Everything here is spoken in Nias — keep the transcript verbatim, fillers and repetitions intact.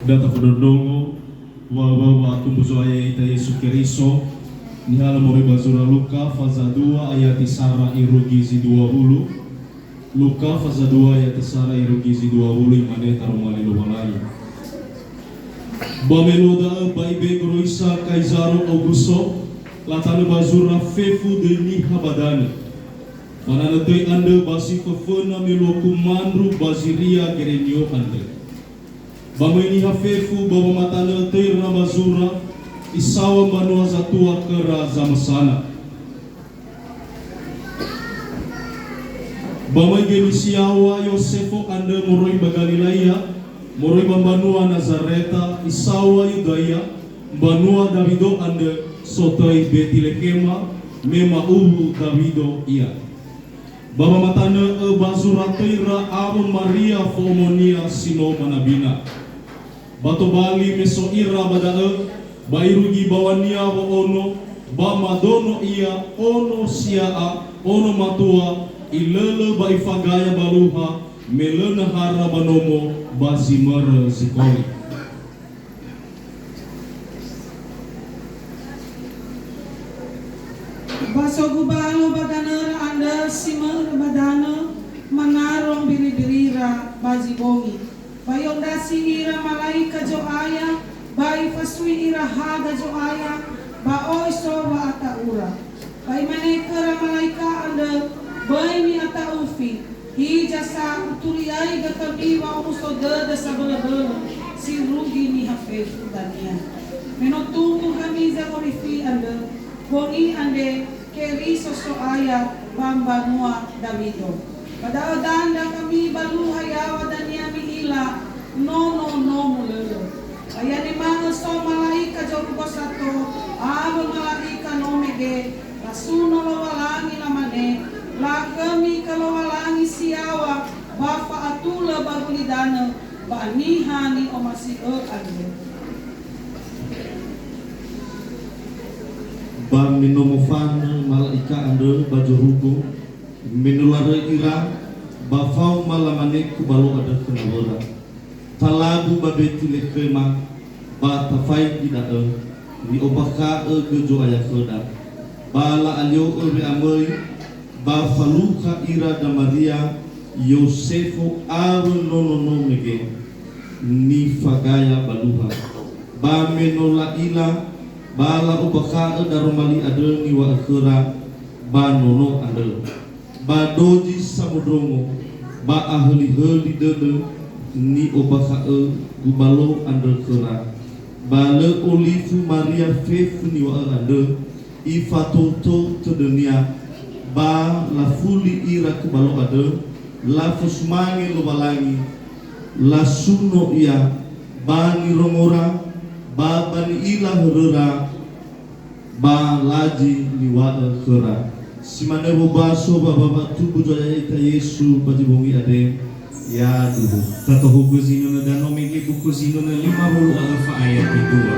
Data fondrondrongo, wa-, wa-, wa'atumbu Zo'aya ya'ita Yesu Keriso, nihala moroi ba zura Luka, faza dua, ayati sara irugi zi dua wulu. Luka, faza dua, ayati sara irugi zi dua wulu, imane taroma li Lowalangi. Ba me luo da'ö ba ibe'e goroisa Kaizaro Auguso, latanö ba zura fefu döi niha ba danö. Fananö töi andrö ba si föföna me luo kumandru ba Ziria Gerenio andrö. Ba möi niha fefu ba wamatanö töi ira ba zura, isaŵa mbanua zatua khöra zamösana. Ba möi göi nisiaŵa Yosefo andrö moroi ba Galilaia, moroi ba mbanua Nazareta, isaŵa Yudaia, mbanua Dawido andrö, sotöi Betilehema, me ma'uwu Dawido ia. Ba wamatanö'ö ba zura töi ira awö Maria fo'omonia si no manabina. Ba tobali me so ira ba da'ö, ba irugi baŵania wo'ono, ba madono ia ono sia'a, ono matua, ilölö ba ifagaya ba luha, me lö nahara ba nomo ba zi mörö zikoli. Ba so gubalo ba danöra andrö si mörö ba danö, manaro mbiribirira ba zi bongi. Ba i'ondrasi ira malaika Zo'aya, ba ifasui ira haga Zo'aya, ba oi so wa'ata'ura. Ba imane khöra malaika andrö, "Böi mi'ata'ufi, hiza sa uturiaigö khömi wa'omuso dödö sabölöbölö si rugi niha fefu dania. Me no tumbu khömi zangorifi andrö, bongi andre Keriso So'aya ba mbanua Dawido. Ba da'ö dandra khömi ba luha yaŵa dania mi'ila, no no no mulölö." Ba i'anema'ö so malaika zorugo sato awö malaika no mege, lasuno Lowalangi, lamane, "Lakhömi khö Lowalangi si yaŵa ba fa'atulö ba gulidanö ba niha ni'omasi'ö andrö." Ba me no mofanö mala'ika andrö ba zorugo, me no laröi ira, ba faoma lamane kubalo andrö khö nawöra, "Talabu ba Betilehema, ba tafaigi da'ö, ni'ombakha'ö gö Zo'aya khöda." Ba la'alio'ö we'amöi, ba falukha ira Damaria, Yosefo awö nono no mege, nifagaya ba luha. Ba me no la'ila, ba la'ombakha'ö daroma li andrö niŵa'ö khöra ba nono andrö. Ba dozi samondrongo, ba ahölihöli dödö ni'ombakha'ö gubalo andrö khöra. Ba lö olifu Maria fefu niŵa'ö andrö, ifatoutou tödönia, ba lafuli ira kubalo andrö, lafosumange Lowalangi, lasuno ia ba nirongora, ba ba ni'ila höröra, ba lazi niŵa'ö khöra. Si manö wobaso ba wa'atumbu Zo'aya ya'ita Yesu ba zi bongi andre, yaduhu. Tatohugö zinunö danö mege buku zinunö lima wulu a öfa ayati dua.